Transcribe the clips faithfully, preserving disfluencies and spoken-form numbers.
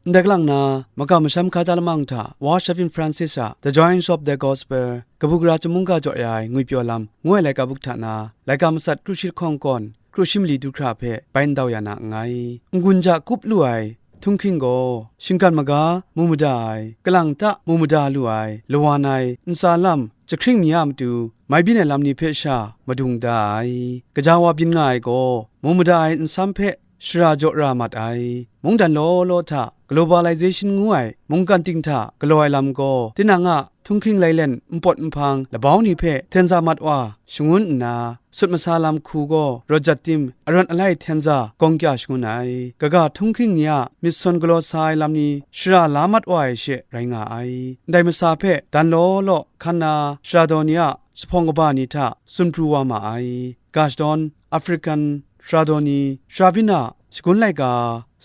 Ndai kalang na, makam masham hkra da lamang hta, Worship in Francis a The Joy and Sorrow of the Gospel, kabu gara chyum mungga jaw ya ai ngwipyaw lam, ngu ai laika buk hta na, laika matsat kru shi lahkawng kawn, kru shi mali du hkra hpe bai ndau ya na nngai. N-gun ja kup lu ai, htunghking gaw, shinggan maga mu mada ai, kalang ta mu mada lu ai, lawan ai, ntsa lam, jahkring mi a matu, mai byin ai lam ni hpe sha madung da ai. Gaja wa byin nga ai gaw, mu mada ai nsam hpe shara jaw ra mat ai. Mungdan law law hta globalization ngu ai mungkan ting hta galaw ai lam gaw, tinang a htunghking lailen npawt nhpang labau ni hpe hten za mat wa shangun nna, sut masa lam hku gaw rawt jat tim arawt alai hten za gawng kya shangun ai. Kaga htunghking ni a myit sawn galaw sa ai lam ni shara la mat wa ai she rai nga ai. Ndai masa hpe dan law law hkan na shara daw ni a jahpawng kaba ni hta tsun pru wa ma ai. Ga shadawn, African shara daw ni, shara byin a shagun laika,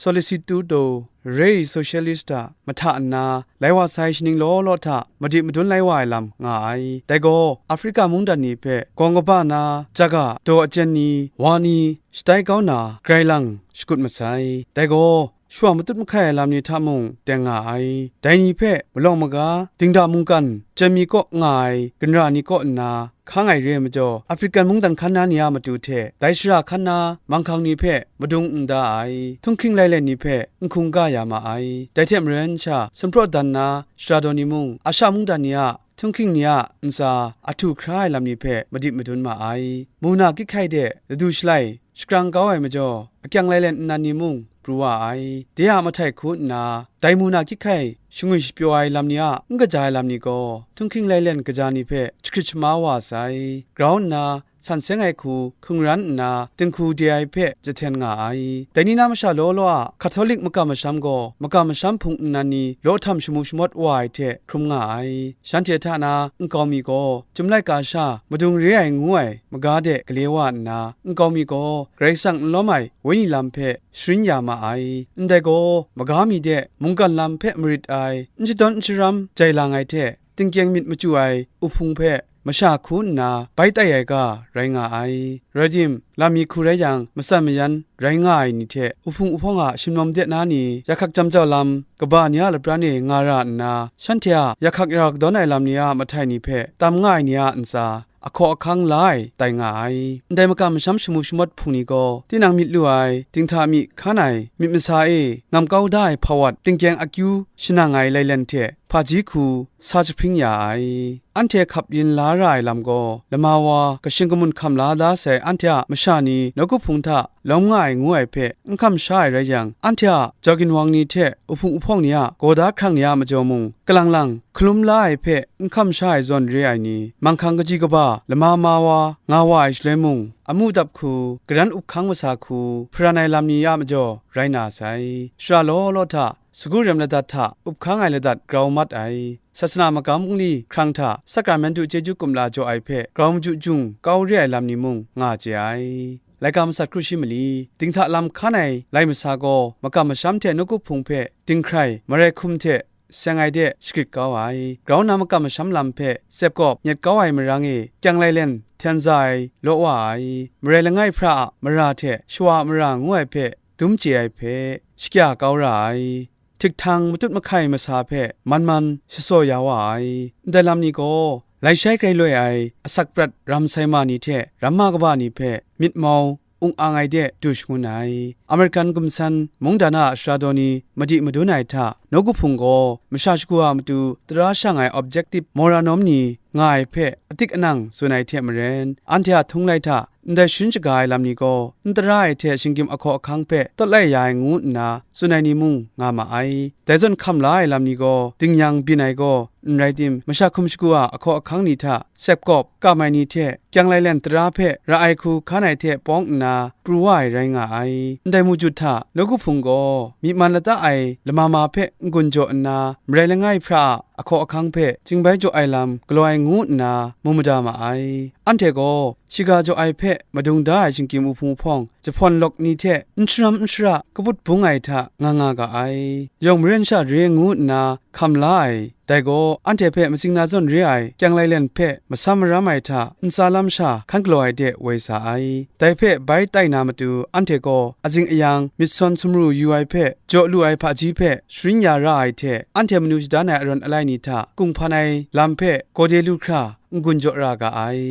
Solicitudo Rei Socialista mahta nna, lai wa sai shaning law law hta madi madun lai wa ai lam nga ai. Dai gaw, Africa mungdan ni hpe gawng kaba na, jaga, daw achyen ni, wa ni, shatai kau na, grai lang shakut masai. Dai gaw, shawa matut mahkai ai lam ni hta mung teng nga ai. Dai ni hpe malawng maga, dingda mungkan, chyen mi kaw nga ai, ginra ni kaw nna, hkang ai re ai majaw, African mungdan hkan na ni a matu hte, dai shara hkan na manghkang ni hpe madung n da ai, htunghking lailen ni hpe n hkungga ya ma ai. Dai hte maren sha, sumpraw dan na shara daw ni mung, Asha mungdan ni a htunghking ni a ntsa ahtu hkra ai lam ni hpe madip madun ma ai. Muna kyit hkai de ladu shalai shakrang kau ai majaw, akyang lailen nnan ni mung pru wa ai. De a mahtai hku nna, dai muna kyit hkai shangwi shapyaw ai lam ni a n kaja ai lam ni gaw, htunghking lailen kaja ni hpe jahkrit shama wa sai. Grau nna, san seng ai hku hkungran nna, dinghku de ai hpe jahten nga ai. Dai ni na masha law law a Catholic makam masham gaw, makam masham hpung nnan ni law htam shamu shamawt wa ai hte hkrum nga ai. Shanhte hta na nkau mi gaw, Chyum laika sha madung re ai ngu ai maga de gale wa nna, nkau mi gaw Karai Kasang n lawm ai Wenyi lam hpe sharin ya ma ai. Ndai gaw, maga mi de mungkan lam hpe marit ai, n shadawn n sharam jai lang ai hte, tingkyeng myit machyu ai uhpung hpe masha hku nna bai tai ai ga rai nga ai. Rai tim, lam mi hku rai yang, matsan mayan rai nga ai ni hte uhpung uhpawng a shimlawm de na ni, yahkak jam jau lam, kaba ni a lapran e nga ra nna, shanhte a yahkak ya kadawn ai lam ni a mahtai ni hpe tam nga ai ni a ntsa, ahkaw ahkang la ai tai nga ai. Ndai makam masham shamu shamawt hpung ni gaw, tinang myit lu ai, dinghta mi hkan ai, myit masa e ngam kau da ai hpawat, tingkyeng akyu shanang ai lailen hte hpaji hku sa jahpring ya ai. Anhte hkap yin la ra ai lam gaw, lama wa kashing kamun hkam la da sai anhte a masha ni nawku hpung hta lawm nga ai ngu ai hpe n hkam sha ai rai yang, anhte a jau ginwang ni hte uhpung uhpawng ni a gaw da hkrang ni a majaw mung, kalang lang hkalum la ai hpe n hkam sha ai zawn re ai ni, manghkang kaji kaba lama ma wa nga wa ai shaloi mung, amu dap hku, garan up hkang masa hku, hparan ai lam ni a majaw rai na sai. Shara law law hta, sagu rem ladat hta up hkang ai ladat grau mat ai. Sasana magam bungli hkrang hta sakramentu chyeju kumla jaw ai hpe grau maju jung kau re ai lam ni mung nga chye ai. Laika matsat kru shi mali, dinghta lam hkan ai lai masa gaw makam masham hte nawku hpung hpe dinghkrai, marai hkum hte seng ai de shagrit kau ai. Grau na makam masham lam hpe tsep kawp nyet kau ai marang e, kyang lailen hten za ai law wa ai. Marai langai hpra a mara hte shawa a mara ngu ai hpe dum chye ai hpe, shakya kau ra ai. Htiktang matut mahkai masa hpe man man shasaw ya wa ai. Ndai lam ni gaw, laishai grai loi ai asak prat ram sai ma ni hte ramma kaba ni hpe myit mau ung ang ai de du shangun ai. American gumsan mungdan a shara daw ni madi madun ai hta, nawku hpung gaw masha shagu a matu tara shang ai objective moral norm ni nga ai hpe atik anang tsun ai hte maren, anhte a htung lai hta ndai sharin shaga ai lam ni gaw, n tara ai hte shinggyim ahkaw ahkang hpe tawt lai ya ai ngu nna tsun ai ni mung nga ma ai. Dai zawn hkam la ai lam ni gaw, dingyang byin ai gaw, n rai tim, masha hkum shagu a ahkaw ahkang ni hta tsep kawp kam ai ni hte, kyang lailen tara hpe ra ai hku hkan ai hte pawng nna pru wa ai rai nga ai. Ndai mujut hta, nawku hpung gaw myi man lata ai lama ma hpe n-gun jaw nna, marai langai hpra a ahkaw ahkang hpe chyingbai jaw ai lam galaw ai ngu nna mu mada ma ai. Anhte gaw shiga jaw ai hpe madung da ai shinggyim uhpung uhpawng, jahpawn lawk ni hte n sharam n shara kaput bung ai hta nga nga ga ai. Yawng maren sha re ngu nna hkam la ai, dai gaw anhte hpe matsing na zawn re ai kyang lailen hpe masam maram ai hta ntsa lam sha hkan galaw ai de woi sa ai. Dai hpe bai tai na matu anhte gaw azing ayang myit sawn sumru yu ai hpe jaw lu ai hpaji hpe sharin ya ra ai hte, anhte manu shadan ai arawng alai ni hta kunghpan ai lam hpe gawde lu hkra n-gun jaw ra ga ai.